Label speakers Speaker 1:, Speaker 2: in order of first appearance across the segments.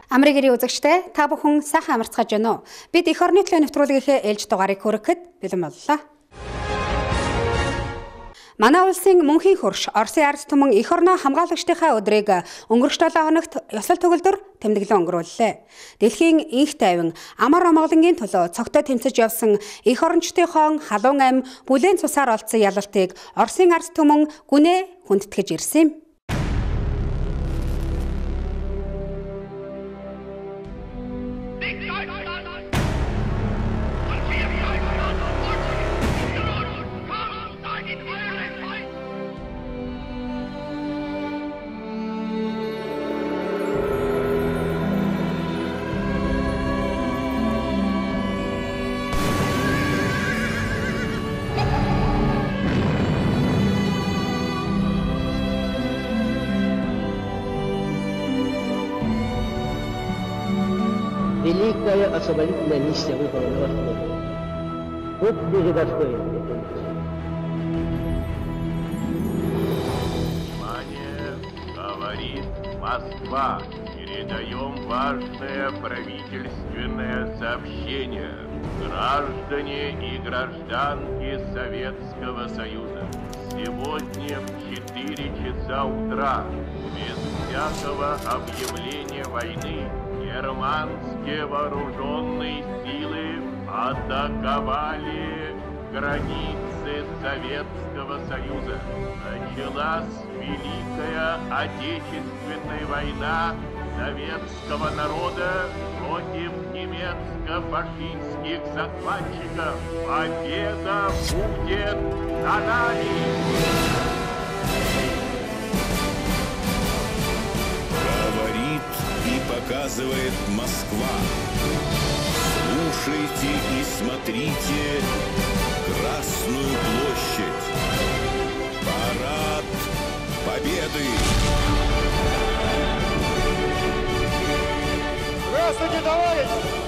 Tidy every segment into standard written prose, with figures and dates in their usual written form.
Speaker 1: Амрын гэрийн үзэгчдээ та бүхэн сайхан амарцгааж байна уу? Бид эх орны төлөө нэвтрүүлгийнхээ ээлж дугаарыг хүрэхэд бэлэн боллоо. Манай улсын мөнхийн хөрш Оросын ард түмэн эх орноо хамгаалагчдынхаа өдрийг өнгөрөх 7 хоногт ёслол төгөлдөр тэмдэглэн өнгөрүүллээ. Дэлхийн инх тайван амар амгалангийн төлөө цогтой тэмцэж явсан эх орончдынхон халуун ам бүлээн цусаар олдсон ялалтыг Оросын ард түмэн гүнээ хүндэтгэж ирсэн юм.
Speaker 2: Великая освободительная миссия выполнена на Востоке. Вот ты же достоин этой миссии.
Speaker 3: Внимание, говорит Москва. Передаем важное правительственное сообщение. Граждане и гражданки Советского Союза. Сегодня в 4 часа утра, без всякого объявления войны, германские вооруженные силы атаковали границы Советского Союза. Началась Великая Отечественная война советского народа против немецко-фашистских захватчиков. Победа будет за нами!
Speaker 4: Говорит и показывает Москва. Слушайте и смотрите Красную площадь. Парад Победы!
Speaker 5: Здравствуйте, товарищи!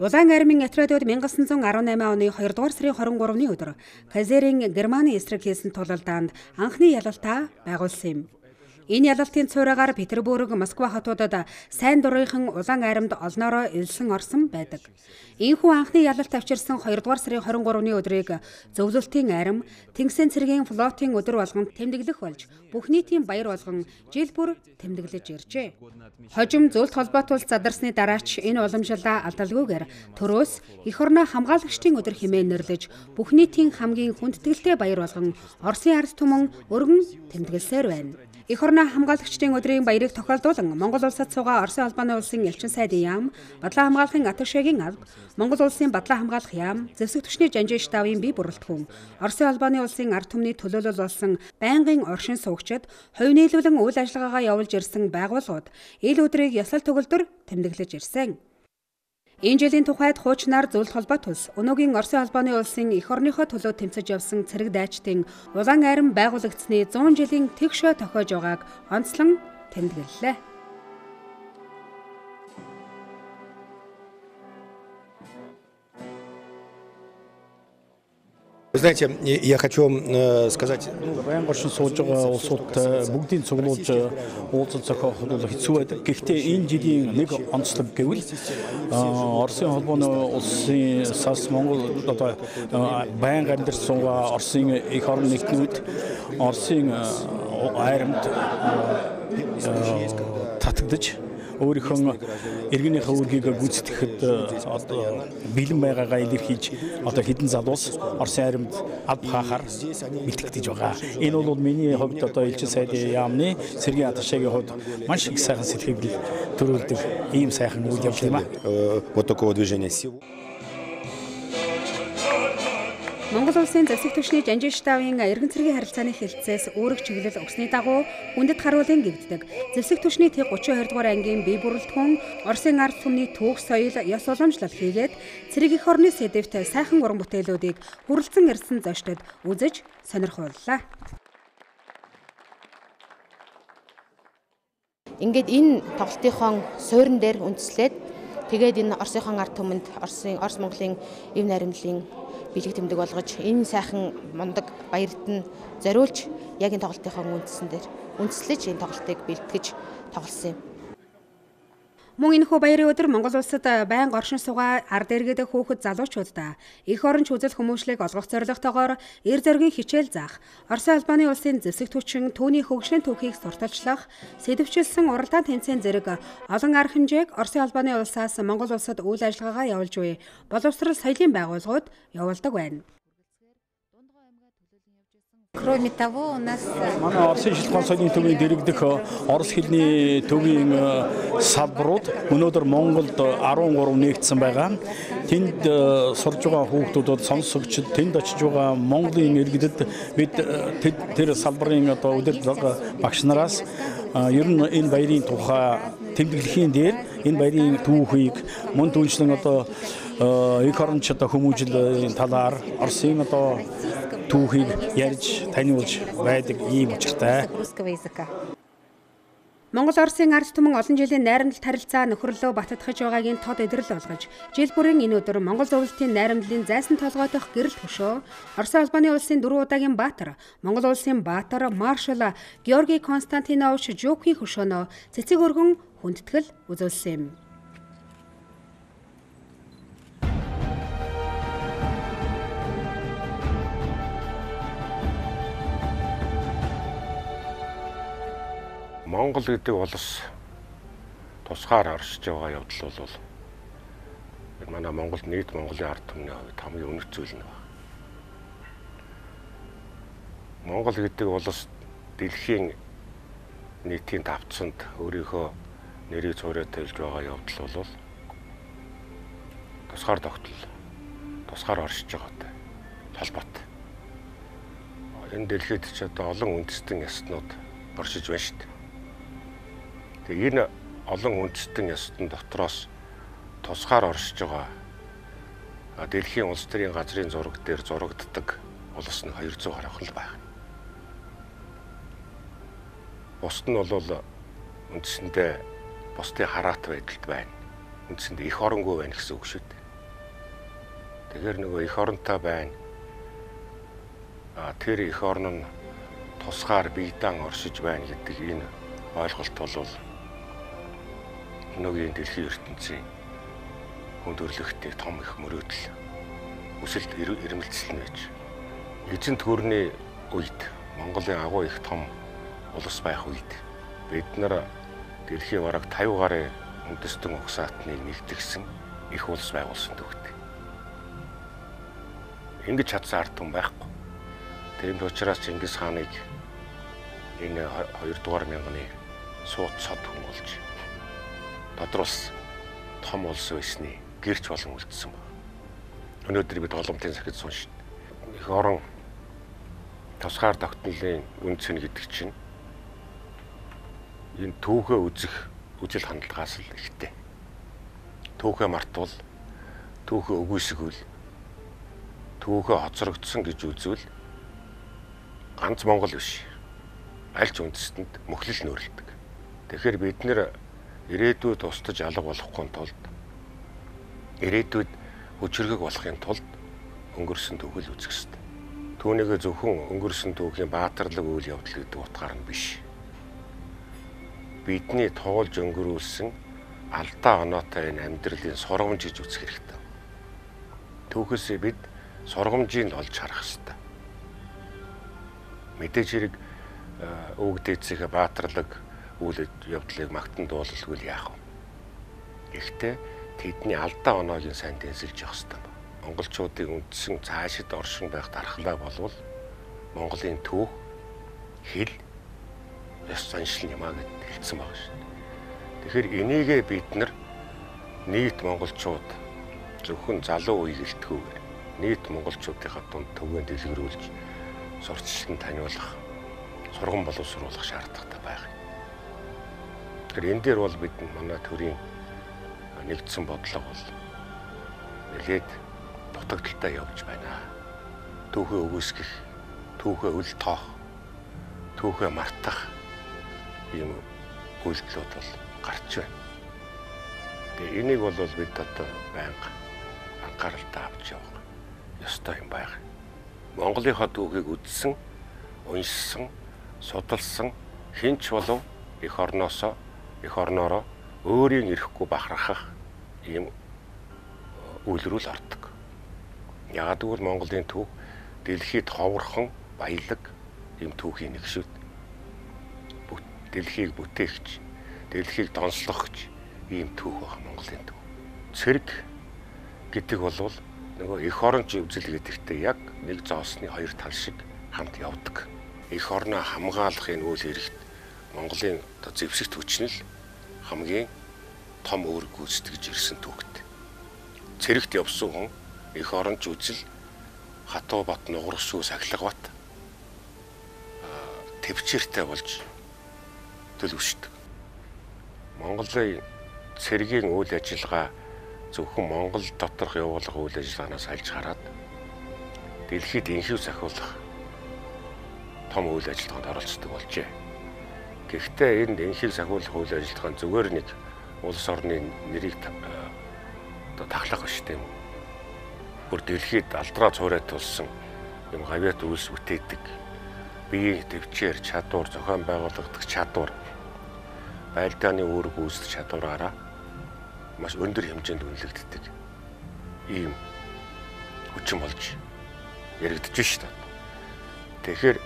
Speaker 1: Улаан армийн отрядууд 1918 оны 2 дугаар сарын 23-ны өдөр Кайзерийн Германы эсрэг хийсэн тулалдаанд анхны ялалтаа байгуулсан юм. Энэ ялалтын цуураагаар Петербург, Москва хотуудад сайн дурынхан улаан армид олноороо элсэн орсон байдаг. Ийхүү анхны ялалт авчирсан 2 дугаар сарын 23-ны өдрийг зөвлөлтийн арми, Тэнгисийн цэргийн флотын өдөр болгон тэмдэглэх болж бүх нийтийн баяр болгон жил бүр тэмдэглэж иржээ. Хожим зөвлөлт холбоотой улс задарсны дараач энэ уламжлалаа алдалгүйгээр төрөөс эх орноо хамгаалагчдын өдөр хэмээн нэрлэж бүх нийтийн хамгийн хүндэтгэлтэй баяр болгон Оросын ард түмэн өргөн тэмдэглэсээр байна. Эх орноо хамгаалагчдын өдрийн баярыг тохиолдуулан Монгол улсад суугаа Оросын холбооны улсын элчин сайдын яам, Бадлан хамгаалахын атташегийн алба, Монгол улсын Бадлан хамгаалах яам, зэвсэг түвшний жанжин штабын бие бүрэлдэхүүн, Оросын холбооны улсын ард түмний төлөөлөл болсон байнгын оршин суугчид хувь нийлүүлэн үйл ажиллагаагаа явуулж ирсэн байгууллагууд ил өдрийг ёслол төгөлдөр тэмдэглэж ирсэн. Энэ жилийн тухайд хуучнаар зөвлөлт холбоот улс өнөөгийн Оросын холбооны улсын эх орныхоо төлөө тэмцэж явсан цэрэг дайчдын улаан арми байгуулагдсаны 100 жилийн тэгшөө тохиож байгааг онцлон тэмдэглэлээ.
Speaker 6: Вы знаете, я хочу сказать,
Speaker 7: байнга оршин сууж байгаа улсууд бүгдийн цуглуулж уулзалт зохиох бол хэцүү байдаг. Гэхдээ энэ жилийн нэг онцлог гэвэл Оросын холбооны улсын сас Монгол одоо байнга амьдарч суугаа Оросын эх орон нэгтнүүд Оросын армид татагдаж өөрийнхөө иргэнийхээ үүргийг гүйцэтгэхэд одоо бэлэн байгаагаа илэрхийлж одоо хэдэн залуус Оросын армид алба хаахаар бэлтгэж байгаа. Энэ бол миний хувьд одоо элчин сайдын яамны цэргийн аташегийн хувьд маш их сайхан сэтгэл төрүүлдэг ийм сайхан үйл явдал юм аа.
Speaker 6: Вот такого движения.
Speaker 1: Монгол Улсын засаг түвшний Жанжин штабын эргэн цэргийн харилцааны хэлтсээс үүрэг чиглэл өгсөний дагуу хүндэт харуулын гэгддэг. Зэвсэг түвшний Т 32 дугаар ангийн бие бүрэлдэхүүн Оросын ард түмний түүх соёл, ёс уламжлал хийгээд цэрэг эх орны сэдэвт сайхан уран бүтээлүүдийг хүрэлцэн ирсэн зочдод үзэж сонирхууллаа.
Speaker 8: Ингээд энэ тоглолтынхон суурин дээр үндэслээд тэгээд энэ Оросын ард түмэнд Оросын Орос Монголын эв найрамдлын бэлэг тэмдэг болгож энэ сайхан мундаг баярт нь зориулж яг энэ тоглолтынхон үндсэн дээр үндэслэж энэ тоглолтыг бэлтгэж тоглосон юм.
Speaker 1: Мөн энэхүү баярын өдөр Монгол улсад байнга оршин суугаа ард иргэд хүүхэд залуучуудаа эх оронч үзэл хүмүүжлийг олгох зорилготойгоор эр зоригийн хичээл заах, Оросын холбооны улсын зэвсэг түвшин түүний хөгжлийн түүхийг сурталчлах, сэдэвчилсэн уралдаан тэмцээн зэрэг олон арга хэмжээг Оросын холбооны улсаас Монгол улсад үйл ажиллагаагаа явуулж буй боловсрол соёлын байгууллагууд явуулдаг байна.
Speaker 9: Кроме того, у нас
Speaker 7: манай Оросын шилтгаан соёлын төвийн дэрэгдэх орос хэлний төвийн салбарууд өнөөдөр Монголд 13 нээгдсэн байгаа. Тэнд сурж байгаа хүүхдүүд, сонсогчид, тэнд очиж байгаа Монголын иргэдэд бид тэр салбарын одоо удирдлага багш нараас ер нь энэ баярын тухай тэмдэглэхийн дээр энэ баярын түүхийг мөн түншлэн одоо эх оронч одоо хүмүүжил талаар Оросын одоо түүхийг ярьж таниулж байдаг ийм учиртай.
Speaker 1: Монгол Оросын ард түмэн олон жилийн найрамдалт харилцаа нөхөрлөө баттгаж байгаагийн тод эдрэл болгож жил бүрийн энэ өдөр Монгол зөвлөлтийн найрамдлын зайсан толгойдох гэрэл хөшөө Оросын холбооны улсын 4 удаагийн баатар, Монгол улсын баатар маршал Георгий Константинович Жукийн хөшөөнөө цэцэг өргөн хүндэтгэл үзүүлсэн юм.
Speaker 10: Монгол гэдэг улс тусгаар оршиж байгаа явдал бол манай Монголд нийт Монголын ард түмний хувьд хамгийн үнэт зүйл нь байна. Монгол гэдэг улс дэлхийн нийтийн тавцанд өөрийнхөө нэрийг цуурай тавьж байгаа явдал бол тусгаар тогтол, тусгаар оршиж байгаатай холбоотой. Энэ дэлхийд ч одоо олон үндэстэн ястнууд оршиж байна шүү дээ. Тэгээ энэ олон үндэстэн ястан дотроос тусгаар оршиж байгаа дэлхийн улс төрийн газрын зураг дээр зурагддаг улс нь 200 гаруй л байна. Бусд нь бол үндсэндээ бусдын хараат байдалд байна. Үндсэндээ эх оронгүй байна гэсэн үг шүү дээ. Тэгэхээр нөгөө эх оронтой байна. Тэр эх орн нь тусгаар биедан оршиж байна гэдэг энэ ойлголт бол өнөөгийн дэлхийн ертөнцийн хүн төрөлхтний том их мөрөөдөл, өсөлт ирмэлцэл нь байж. Эзэнт гүрний үед Монголын агуу их том улс байх үед бид нар дэлхийн бараг 50 гаруй үндэстэн угсаатныг нэгтгэсэн их улс байгуулсан төгт. Ингэж чадсан ард түмэн байхгүй. Тийм учраас Чингис хааныг энэ 2 дугаар мянганы сууд сод хүн болж тодруулсан том улс байсны гэрч болон үлдсэн баг. Өнөөдөр бид боломтын сахид сунш. Эх орон тусгаар тогтнолын үнэ цэн гэдэг чинь энэ түүхээ үзэх үзэл хандлагаас л ихтэй. Түүхээ мартвал, түүхээ үгүйсгвэл, түүхээ хоцрогдсон гэж үзвэл ганц Монгол биш. Аль ч үндэстэнд мөхлөл нөөрлөдөг. Тэгэхээр бид нэр ирээдүйд устж алга болохгүй тулд ирээдүйд хүчирхэг болохын тулд өнгөрсөн түүхэл үзэх ёстой. Түүнийгээ зөвхөн өнгөрсөн түүхийн баатарлаг үйл явдал гэдэг утгаар нь биш. Бидний туулж өнгөрүүлсэн алдаа оноотой энэ амьдралын сургамж гэж үзэх хэрэгтэй. Түүхээсээ бид сургамжийг олж харах ёстой. Мэдээж хэрэг өвөг дээдсийнхээ баатарлаг үйл явдлыг магтан дуулалгүй яах вэ? Гэхдээ тэдний алдаа оноогийн сайн дэнсэлж явах ёстой. Монголчуудын үндсэн цаашид оршин байх дархлаа болвол Монголын түүх, хэл, ёс заншил юм а гэд хэлсэн байгаа шүү дээ. Тэгэхээр энийгээ бид нар нийт монголчууд зөвхөн залуу үе гэлтгүүгээр нийт монголчуудынхаа дунд төвгөн дэлгэрүүлж сурталчлан таниулах, сурган боловсруулах шаардлагатай байх. Тэгэхээр энэ дээр бол бид манай төрийн нэгдсэн бодлого бол нэлээд дутагдaltaй явж байна. Түүхээ өгөөсгөх, түүхээ үл тоох, түүхээ мартах ийм үйлдэлүүд бол гарч байна. Тэгээ энийг бол бид одоо байнга анхааралтай авч явах ёстой юм байна. Монголынхоо түүхийг үзсэн, уншсан, судалсан хэн ч болов эх орноосоо эх орноороо өөрийн эрэхгүй бахархах ийм үйлрүүл ордог. Яагаад гэвэл Монголын түүх дэлхийд ховорхон баялаг ийм түүхийн нэг шүү дээ. Дэлхийг бүтээгч, дэлхийг донслогч ийм түүх байх Монголын түүх. Цэрэг гэдэг бол нөгөө эх оронч үзэл гэдэгтээ яг нэг зоосны хоёр тал шиг хамт явдаг. Эх орноо хамгаалах энэ үйл хэрэгт Монголын одоо зэвсэгт хүчин л хамгийн том үүрэг гүйцэтгэж ирсэн түүхтэй. Цэрэгт явсан хүн эх оронч үзэл Хатуу бат нугарсуу сахилга бат төвчээртэй болж төлөвшдөг. Монголын цэргийн үйл ажиллагаа зөвхөн Монгол доторх явуулах үйл ажиллагаанаас альж хараад дэлхийд энхүү сахиулах том үйл ажиллагаанд оролцдог болжээ. Гэхдээ энэ энхийг сахиулах үйл ажиллагаа нь зүгээр нэг улс орны нэрийг одоо тахлах биш тийм үү. Бүр дэлхийд алдраа цуурай тулсан юм гавьяат үйлс бүтээдэг биеийн төвчээр чадвар, зохион байгуулагдах чадвар, байлдааны үүрэг гүйцэтгэх чадвараараа маш өндөр хэмжээнд үнэлэгддэг ийм хүчин болж яригдж шít. Тэгэхээр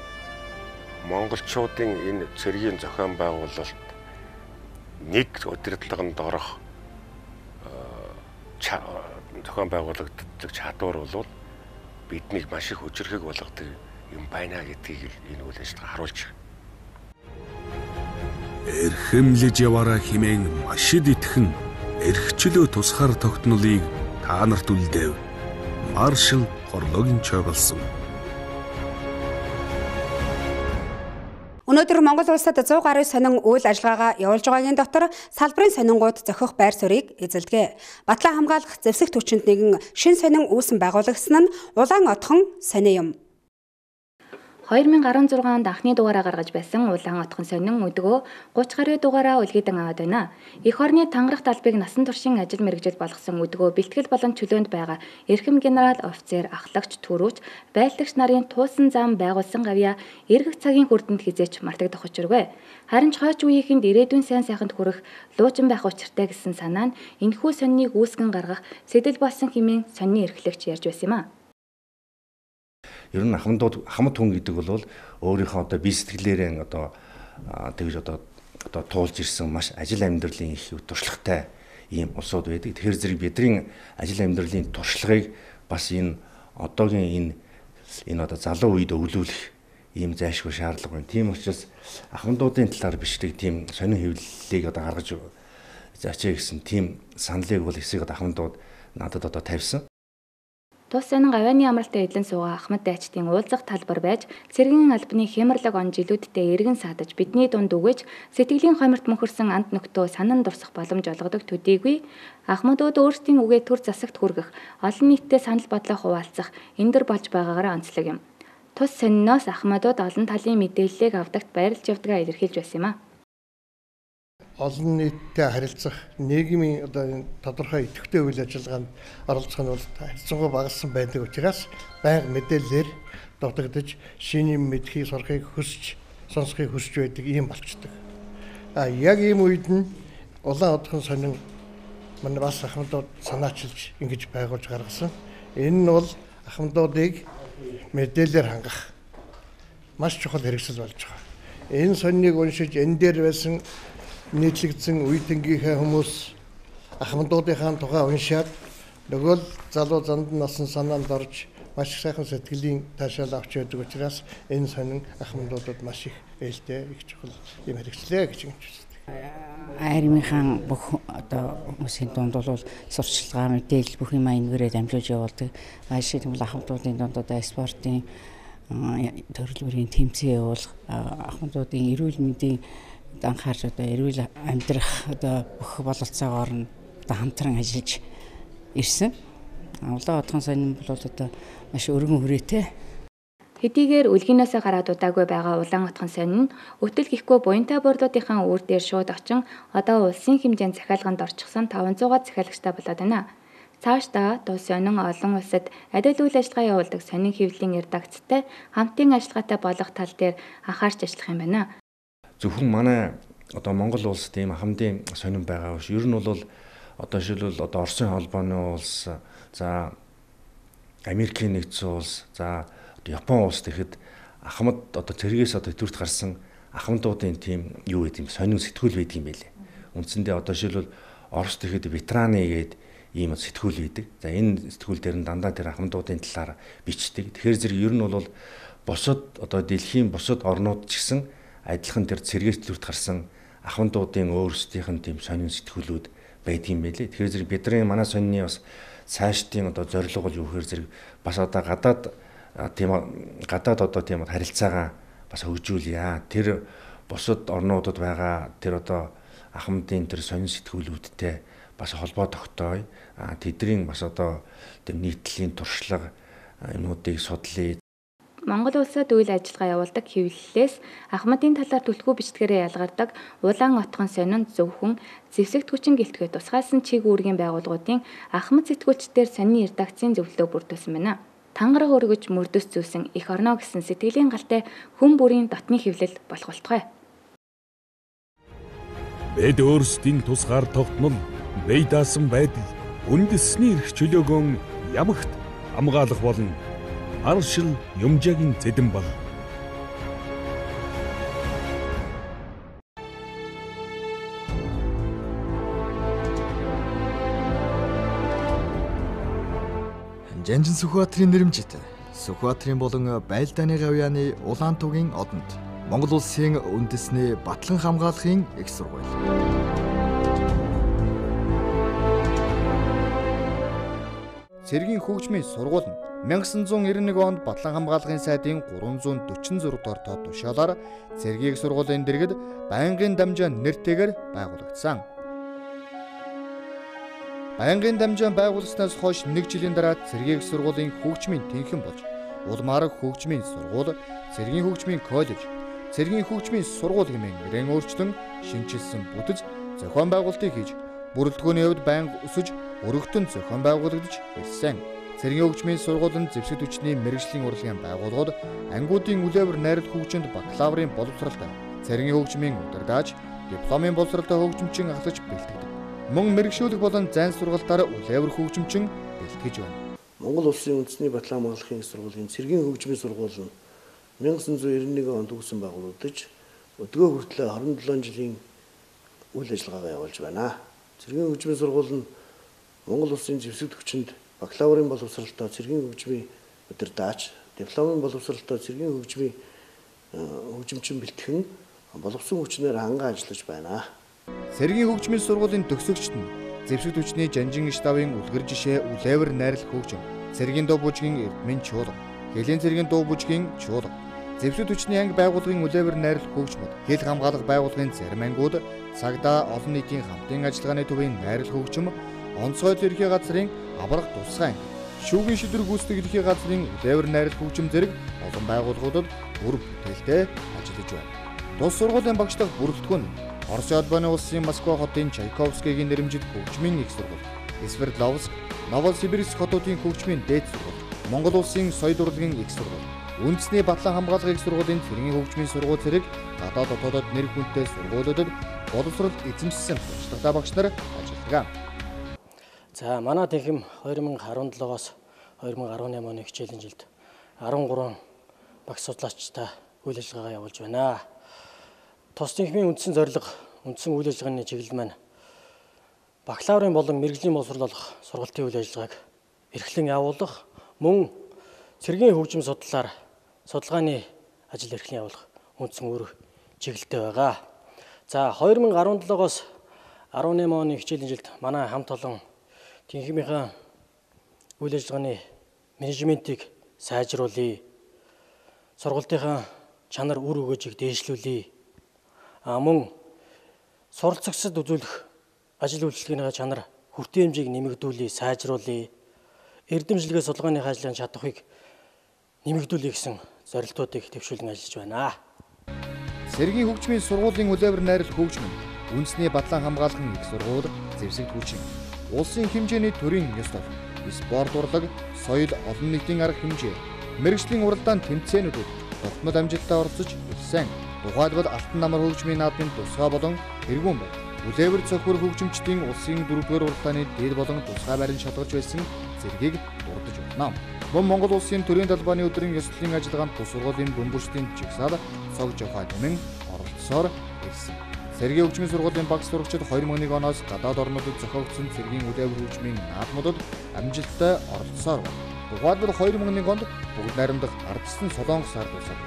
Speaker 10: монголчуудын энэ цэргийн зохион байгуулалт нэг удирдлаганд орох зохион байгуулагддаг чадвар бол биднийг маш их хүчирхэг болгодог юм байна гэдгийг энэ үйл ажиллагаа харуулж байна.
Speaker 11: Эрхэмлэж яваараа хэмээн машид итгэн эрхчлөө тусгаар тогтнолыг та нарт үлдээв. Маршал Хорлогийн чойголсон.
Speaker 1: Өнөөдөр Монгол улсад 100 гаруй сонин үйл ажиллагаагаа явуулж байгаагийн дотор салбарын сонингууд зохих байр суурийг эзэлдэг. Батлан хамгаалах зэвсэг хүчинд нэгэн шин сонин үүсэн байгуулагдсан нь улаан отхон сонин юм.
Speaker 12: 2016 онд анхны дугаараа гаргаж байсан улаан отхон сонин өдгөө 30 гаруй дугаараа үлгийдэн аваад байна. Эх орны тангарах талбайг насан туршийн ажил мэргэжил болгосон өдгөө бэлтгэл болон чөлөөнд байгаа эрхэм генерал, офицер, ахлагч, түрүүч, байлдагч нарын туулсан зам байгуулсан гавьяа эргэх цагийн хүрдэнд хизээч мартагдах учиргүй. Харин ч хойч үеийнхэнд ирээдүйн сайн сайханд хүрэх луучин байх учиртай гэсэн санаа нь энэхүү сониныг үүсгэн гаргах сэтэл болсон хэмээн сонины эрхлэгч ярьж байсан юм а.
Speaker 13: Ер нь ахмадууд ахмад хүн гэдэг бол өөрийнхөө одоо бие сэтгэлээрээ одоо тэгж одоо туулж ирсэн маш ажил амьдралын их туршлагатай ийм улсууд байдаг. Тэгэхээр зэрэг бидний ажил амьдралын туршлагыг бас энэ одоогийн энэ одоо залуу үед өвлүүлэх ийм зайлшгүй шаардлага байна. Тийм учраас ахмадуудын талаар бичдэг тийм сонин хэвлэлийг одоо гаргаж заачаа гэсэн тийм саналыг бол эсрэг ахмадууд надад одоо тавьсан.
Speaker 12: Тус сонин гавьяаны амралтаа эдлэн суугаа Ахмад дайчдын уулзах талбар байж цэргийн албаны хямралаг он жилүүдтэй эргэн саадаж бидний дунд үгэж сэтгэлийн хомирт мөхөрсөн анд нөхдөө санан дурсах боломж олгодог төдийгүй Ахмадууд өөрсдийн үгээ төр засагт хүргэх олон нийттэй санал бодлоо хуваалцах эндэр болж байгаагаараа онцлог юм. Тус сониноос Ахмадууд олон талын мэдээллийг авдагт баярлж явдгаа илэрхийлж байсан юм а.
Speaker 14: Олон нийттэй харилцах нийгмийн одоо энэ тодорхой идэвхтэй үйл ажиллагаанд оролцох нь бол харьцангуй багассан байдаг учраас байнга мэдээллээр дутагдаж шинэ юм мэдэхийг сурахыг хүсч сонсохыг хүсч байдаг ийм болчдөг. А яг ийм үед нь улаан отхон сонин манай бас ахмадууд санаачилж ингэж байгуулж гаргасан. Энэ нь бол ахмадуудыг мэдээлэлээр хангах маш чухал хэрэгсэл болж байгаа. Энэ сониныг уншиж энэ дээр байсан нийтлэгдсэн үе тэнгийнхээ хүмүүс Ахмадуудынхаа тухай уншаад нөгөө л залуу занд насан санаанд орж маш их сайхан сэтгэлийн таашаал авч байдаг учраас энэ сонин ахмадуудад маш их ээлтэй, их чухал юм хэрэгцлээ гэж ингэж үздэг.
Speaker 15: Армийнхаа бүх одоо хүмүүсийн дунд бол сурчлагаа мэдээлэл бүх юм энэгээрээ дамжуулж явуулдаг. Маш их ахмадуудын дунд одоо спортын төрөл бүрийн тэмцээн явуулах, ахмадуудын эрүүл мэндийн анхаарч одоо эрүүл амьдрах одоо бүх бололцоогоор нь одоо хамтран ажиллаж ирсэн. Улаан отхон сонин бол одоо маш өргөн хүрээтэй.
Speaker 12: Хэдийгээр үлгийнээсээ гараад удаагүй байгаа улаан отхон сонин нь өтөл гэхгүй буянтай борлуудынхаа үүр дээр шууд очин одоо улсын хэмжээнд захиалганд орчихсон 500-аад захиалагчтай болоод байна. Цаашдаа тус сонин олон улсад адил үйл ажиллагаа явуулдаг сонин хэвлэлийн редакцтай хамтын ажиллагаатай болох тал дээр анхаарч ажиллах юм байна.
Speaker 13: Зөвхөн манай одоо Монгол улсад ийм ахмадын сонин байгаа биш. Ер нь бол одоо жишээлбэл одоо Оросын холбооны улс, за Америкийн нэгдсэн улс, за Япон улс гэхэд ахмад одоо цэргээс одоо төрт гарсан ахмадуудын тийм юу гэдэг юм сонин сэтгүүл байдаг юм байлээ. Үндсэндээ одоо жишээлбэл Орос гэхэд ветераны гээд ийм сэтгүүл байдаг. За энэ сэтгүүл дээр нь дандаа тэр ахмадуудын талаар бичдэг. Тэгэхээр зэрэг ер нь бол бусад одоо дэлхийн бусад орнууд ч гэсэн адилхан тэр цэргээс төрт гарсан ахмадуудын өөрсдийнх нь тийм сонин сэтгүүлүүд байдаг юм байлээ. Тэгэхээр зэрэг бидний манай сонины бас цаашдын одоо зорилго бол юу гэхээр зэрэг бас одоо гадаад тийм гадаад одоо тийм харилцаагаа бас хөгжүүлье. Тэр бусад орнуудад байгаа тэр одоо ахмадын тэр сонин сэтгүүлүүдтэй бас холбоо тогтооё. Тэдний бас одоо тэр нийтлэлийн туршлага юмнуудыг судлая.
Speaker 12: Монгол улсад үйл ажиллагаа явуулдаг хэвлэлээс ахмадын талаар түлхүү бичдгээрээ ялгардаг улаан отхон сонин зөвхөн зэвсэгт хүчин гэлтгүй тусгаалсан чиг үүргийн байгууллагуудын ахмад сэтгүүлчдээр сонины редакцийн зөвлөлөө бүрдүүлсэн байна. Тангараг өргөж мөрдөс зүүсэн эх орноо гэсэн сэтгэлийн галтай хүн бүрийн дотны хэвлэл болох болтугай.
Speaker 11: Бид өөрсдийн тусгаар тогтнол, бие даасан байдал, үндэсний эрх чөлөөгөө ямагт хамгаалах болно. Маршал Юмжаагийн зэдэн бол.
Speaker 16: Жанжин Сүхбаатарын нэрмжит Сүхбаатарын болон Байлдааны гавьяаны Улаан тугийн одонд Монгол улсын үндэсний батлан хамгаалахын их сургууль. Цэргийн хөгжмийн сургууль нь 1991 онд батлан хамгаалахын сайдын 346 дугаар тоо тушаалаар цэргийн их сургуулийн дэргэд байнгын дамжаа нэртэйгээр байгуулагдсан. Байнгын дамжаа байгуулснаас хойш нэг жилийн дараа цэргийн их сургуулийн хөгжмийн тэнхэн болж улмаар хөгжмийн сургууль, цэргийн хөгжмийн коллеж, цэргийн хөгжмийн сургууль хэмээн нэрэн өөрчлөн шинэчилсэн бүтэц зохион байгуулалтыг хийж бүрэлдэхүүний хувьд байнга өсөж өргөтөн зохион байгуулагдаж ирсэн. Цэргийн хөгжмийн сургууль нь зэвсэг түвшний мэргэжлийн урлагийн байгууллагууд ангиудын үлээвэр найрал хөгжинд бакалаврын боловсралтай, цэргийн хөгжмийн удирдаач, дипломын боловсралтай хөгжимчин ахлаж бэлтгэдэг. Мөн мэргэшүүлэх болон зайн сургалтаар үлээвэр хөгжимчин бэлтгэж байна.
Speaker 17: Монгол улсын үндэсний батлан хамгаалахын сургуулийн цэргийн хөгжмийн сургууль нь 1991 онд үүсэн байгуулагдаж өдгөө хүртлээр 27 жилийн үйл ажиллагаагаа явуулж байна. Цэргийн хөгжмийн сургууль нь Монгол улсын зэвсэг түвшинд бакалаврын боловсралтай цэргийн хөгжмийн удирдаач, дипломын боловсралтай цэргийн хөгжмийн хөгжимчин бэлтгэн боловсон хүчнээр хангаа ажиллаж байна.
Speaker 16: Цэргийн хөгжмийн сургуулийн төгсөгчд нь зэвсэг түвшний жанжин штабын үлгэр жишээ үлээвэр найрал хөгжим, цэргийн дуу бүжгийн эрдмийн чуулга, хэлийн цэргийн дуу бүжгийн чуулга, зэвсэг түвшний анги байгууллагын үлээвэр найрал хөгжмөд, хэл хамгаалах байгууллагын зарим ангиуд, цагдаа олон нийтийн хамтын ажиллагааны төвийн найрал хөгжим, онцгой ерхий газрын аварга тусгай анги, шүүхийн шийдвэр гүйцэтгэх ерхий газрын үлээвэр найрал хөгжим зэрэг олон байгууллагуудад үр бүтээлтэй ажиллаж байна. Тус сургуулийн багш дахь бүрэлдэхүүн Оросын холбооны улсын Москва хотын Чайковскигийн нэрмжит хөгжмийн их сургууль, Свердловск, Новосибирск хотуудын хөгжмийн дээд сургууль, Монгол улсын соёл урлагийн их сургууль, үндэсний батлан хамгаалах их сургуулийн цэргийн хөгжмийн сургууль зэрэг гадаад дотоодод нэр хүндтэй сургуулиудад боловсрол эзэмшсэн туршлагатай багш нар ажилладаг.
Speaker 18: За манай танхим 2017-оос 2018 оны хичээлийн жилд 13 багш судлаачтай үйл ажиллагаагаа явуулж байна. Тус танхимын үндсэн зорилго, үндсэн үйл ажиллагааны чиглэл маань бакалаврын болон мэргэжлийн боловсрол олох сургалтын үйл ажиллагааг эрхлэн явуулах, мөн цэргийн хөгжим судлалаар судалгааны ажил эрхлэн явуулах үндсэн үүрэг чиглэлтэй байгаа. За 2017-оос 18 оны хичээлийн жилд манай хамт олон тэнхимийнхаа үйл ажиллагааны менежментийг сайжруулъя. Сургалтынхаа чанар үр өгөөжийг дээшлүүлье. Мөн суралцагчдад үзүүлэх ажил үйлчилгээний чанар хүртээмжийг нэмэгдүүлье, сайжруулъя. Эрдэм жилгээ судалгааны ажлын чадварыг нэмэгдүүлье гэсэн зорилтуудыг дэвшүүлэн ажиллаж байна.
Speaker 16: Цэргийн хөгжмийн сургуулийн үлээвэр найрал хөгжим, үндэсний батлан хамгаалахын их сургууль, зэвсэг хүчин, улсын хэмжээний төрийн ёс тол, спорт урлаг, соёл олон нийтийн арга хэмжээ, мэргэжлийн уралдаан тэмцээнүүдэд тогтмол амжилттай оролцож ирсэн. Тухайлбал Алтан намар хөгжмийн наадмын тусгай болон тэргүүн байр. Үлээвэр цохир хөгжимчдийн улсын дөрөвдүгээр уралдааны дээд болон тусгай байранд шалгарч байсан зэргийг дурдж байна. Мөн Монгол улсын төрийн талбааны өдрийн ёслолын ажиллагаанд тус сургуулийн бөмбөрчдийн жагсаал цог жохоо нэмэн оролцсоор ирсэн. Цэргийн хөгжмийн сургуулийн багш сурагчид 2001 оноос гадаад орнуудад зохиогдсон цэргийн үлээвэр хөгжмийн наадмуудад амжилттай оролцсоор байна. Тухайлбал 2001 онд бүгд найрамдах ардчсан Солонгос ард улсад,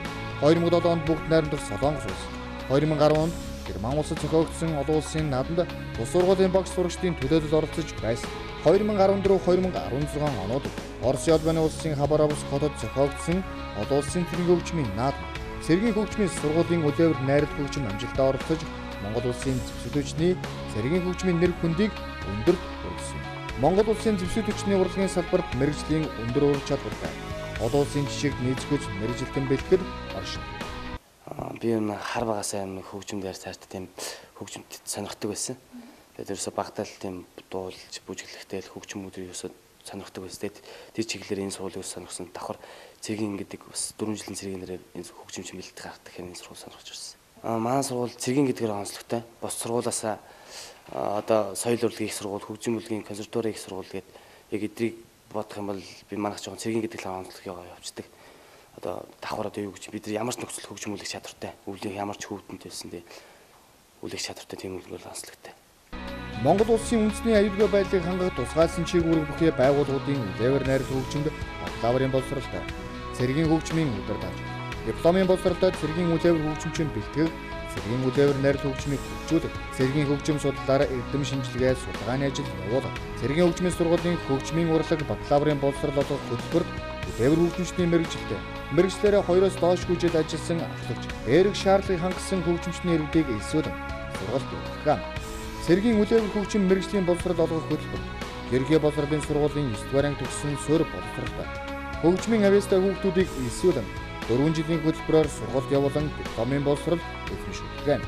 Speaker 16: 2007 онд бүгд найрамдах Солонгос улс, 2010 онд Герман улсад зохиогдсон олон улсын наадамд тус сургуулийн багш сурагчдын төлөөлөл оролцож байсан. 2014-2016 оноод Оросын холбооны улсын Хабаровск хотод зохиогдсон олон улсын цэргийн хөгжмийн наадам, цэргийн хөгжмийн сургуулийн үлээвэр найрал хөгжим амжилттай оролцож Монгол улсын зэвсэг хүчний цэргийн хөгжмийн нэр хүндийг өндөрт хүргэсэн. Монгол улсын зэвсэг хүчний урлагийн салбарт мэргэжлийн өндөр ур чадвартай олон улсын жишгт нийцгүйц мэргэжилтэн бэлтгэл оршин.
Speaker 19: Би энэ хар багасаа юм хөгжим дээр цаашдаа тийм хөгжимд сонирхдаг байсан. Тэгээд ерөөсө багтаал тийм дуулж бүжиглэхтэй л хөгжим өдрийг ерөөсө сонирхдаг байсан. Тэгээд тэр чиглэлээр энэ сургуулийг сонирхсон. Давхар цэргийн гэдэг бас 4 жилийн цэргийн нэрээр энэ хөгжим чимэлт гаргадаг энэ сургууль сонирхож ирсэн. Манай сургууль цэргийн гэдгээр онцлогтой. Бус сургуулаасаа одоо соёл урлагийн их сургууль, хөгжим урлагийн консерваторийн их сургууль гэдэг яг эдрийг бодох юм бол би манайх жоохон цэргийн гэдэг л онцлог явчихдаг. Одоо давхар одоо юу гэж бид нар ямар ч нөхцөл хөгжмүүлэх чадвартай, өвлийн ямар ч хөвдөнд байсан тий үлэх чадвартай тийм үйл бол онцлогтой.
Speaker 16: Монгол улсын үндэсний аюулгүй байдлыг хангах тусгаалсан чиг үүрэг бүхий байгууллагуудын үлээвэр найрал хөгжимд бакалаврын боловсролтой, цэргийн хөгжмийн удирдаач, дипломын боловсролтой цэргийн үлээвэр хөгжимчин бэлтгэх, цэргийн үлээвэр найрал хөгжмийг хөгжүүлэх, цэргийн хөгжим судлалаар эрдэм шинжилгээ судалгааны ажил явуулах, цэргийн хөгжмийн сургуулийн хөгжмийн урлаг бакалаврын боловсрол олгох хөтөлбөрт үлээвэр хөгжимчдийн мэргэжилтэй, мэргэжлээрээ 2-оос доош жил ажилласан ахлагч, дээрх шаардлагыг хангасан хөгжимчдийн иргэдийг элсүүлэн сургалт явуулах. Цэргийн үлээвэр хөгжим мэргэжлийн боловсрол олгох хөтөлбөр, ерөнхий боловсролын сургуулийн 9 дугаар анги төгссөн суурь боловсролтой хөгжмийн авьяастай хүүхдүүдийг элсүүлэн 4 жилийн хөтөлбөрөөр сургалт явуулан дипломын боловсрол эзэмшүүлдэг.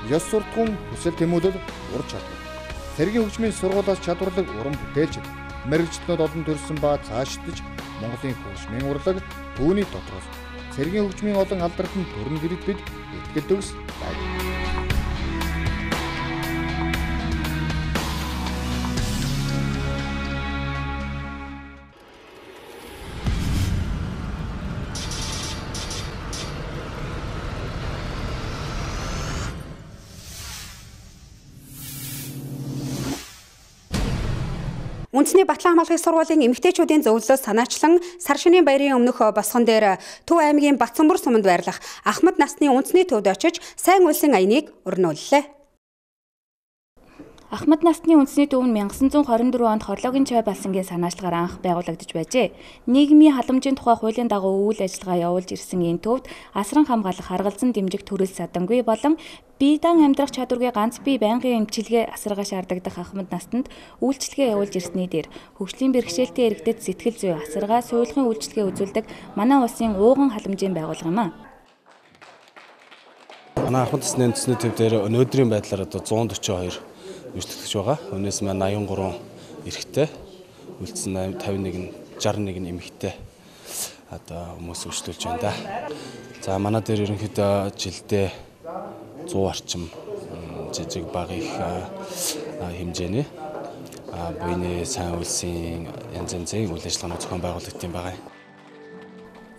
Speaker 16: Ёс суртахуун, хүсэл тэмүүлэл, ур чадвар. Цэргийн хөгжмийн сургуулиас чадварлаг уран бүтээлч, мэргэжилтнүүд олон төрсэн ба цаашдаж Монголын хөгжмийн урлаг түүний дотроос цэргийн хөгжмийн олон алдартан төрн гэрээд бид итгэл төгс байдаг.
Speaker 1: Үндэсний Батлан хамгаалахын сургуулийн эмэгтэйчүүдийн зөвлөлөөс санаачлан сар шинийн баярын өмнөх босгон дээр Төв аймгийн Батсанбар суманд байрлах Ахмад насны үндэсний төвд очиж сайн үйлсийн аяныг өрнүүллээ.
Speaker 12: Ахмад насны үндэсний төв нь 1924 онд Хорлогийн Чой Балсангийн санаачлагаар анх байгуулагдаж байжээ. Нийгмийн халамжийн тухай хуулийн дагуу үйл ажиллагаа явуулж ирсэн энэ төвд асран хамгаалах, харгалзан дэмжих төрөл садангүй болон бие даан амьдрах чадваргүй ганц бие байнгын эмчилгээ асаргаа шаардагдах ахмад настанд үйлчилгээ явуулж ирсний дээр хөгжлийн бэрхшээлтэй иргэдэд сэтгэл зүй, асаргаа, сувилахын үйлчилгээ үзүүлдэг манай улсын ууган халамжийн байгууллага юм а.
Speaker 20: Манай ахмад насны үндэсний төв дээр өнөөдрийн байдлаар одоо 142 үйлчлэгч байгаа. Өнөөс маань 83 эрэгтэй, үлдсэн 51 нь 61 нь эмэгтэй одоо хүмүүс үйлчлүүлж байна да. За манай дээр ерөнхийдөө жилдээ 100 орчим жижиг бага их хэмжээний буйны сайн үйлсийн янз янзын үйл ажиллагааны зохион байгуулагдсан байгаа.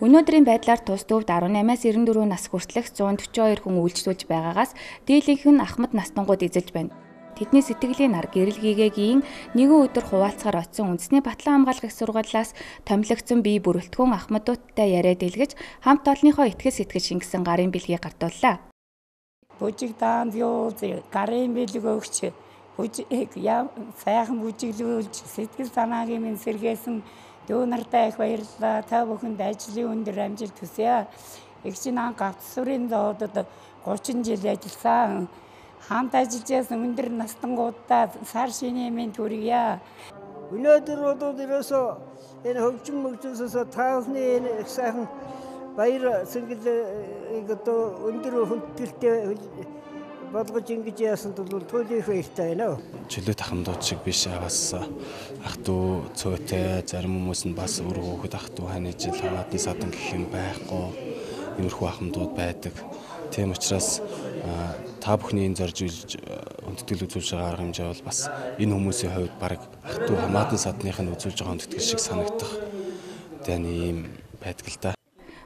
Speaker 12: Өнөөдрийн байдлаар тус төвд 18-аас 94 нас хүртэлх 142 хүн үйлчлүүлж байгаагаас дийлэнх нь ахмад настангууд эзэлж байна. Тэдний сэтгэлийн нар гэрэл гигээгийн нэгэн өдөр хуваалцахаар очсон үндэсний Батлан хамгаалах их сургуулиас томилогдсон бие бүрэлдэхүүн ахмадуудтай яриа дэлгэж хамт олонныхоо итгэл сэтгэл шингэсэн гарын бэлгийг гардууллаа.
Speaker 21: Бүжиг даанд юу гарын бэлэг өгч бүжиг сайхан бүжиглүүлж сэтгэл санаагийн минь сэргээсэн дүү нартай их баярлалаа. Та бүхэнд ажлын өндөр амжилт хүсье. Их чинь ан гавцсурын зоодод 30 жил ажилласан. Хамт ажиллаж байсан өндөр настангуудаа сар шинийн минь төргийа.
Speaker 22: Өнөөдөр бол ерөөсөө энэ хөгжим мөгжөөсөө таалны энэ их сайхан баяр сэргэлийг одоо өндөр хүндэтгэлтэй болгож ингэж яасан бол туйлын их баяртай байна.
Speaker 20: Чөлөөт ахмадууд шиг биш бас ах дүү цөөтэй зарим хүмүүс нь бас үр хүүхэд ах дүү хань ижил хамаатан садан гэх юм байхгүй. Иймэрхүү ахмадууд байдаг. Тийм учраас та бүхний энэ зорж хүндэтгэл үзүүлж байгаа арга хэмжээ бол бас энэ хүмүүсийн хувьд бараг ах トゥ хамаатан садных нь үзүүлж байгаа хүндэтгэл шиг санагдах таны ийм байдаг л да.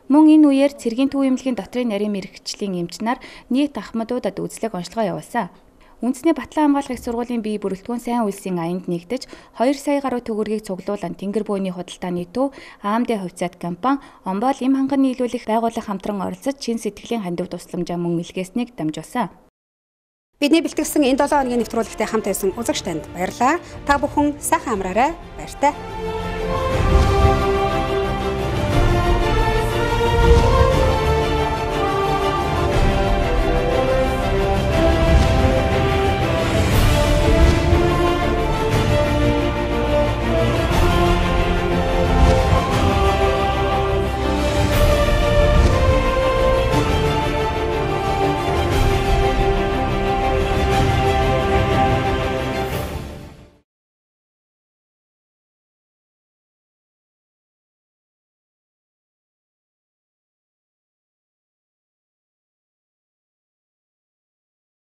Speaker 12: Мөн энэ үеэр цэргийн төв эмнэлгийн дотрын нарийн мэргэжлийн эмч нар нийт ахмадуудад үзлэг онцлогоо явуулсан. Үндэсний Батлан хамгаалах их сургуулийн бие бүрэлдэхүүн сайн үйлсийн аянд нэгдэж 2 сая гаруй төгрөгийг цуглуулан Тэнгэр бууны худалдааны төв, АМД хувьцаат компани, Омбол эм ханган нийлүүлэх байгууллага хамтран оролцож чин сэтгэлийн хандив тусламжаа мөн илгээснийг дамжуулсан.
Speaker 1: Бидний бэлтгэсэн энэ 7 хоногийн нэвтрүүлэгтэй хамт байсан үзэгч танд баярлалаа. Та бүхэн сайхан амраарай. Баяртай.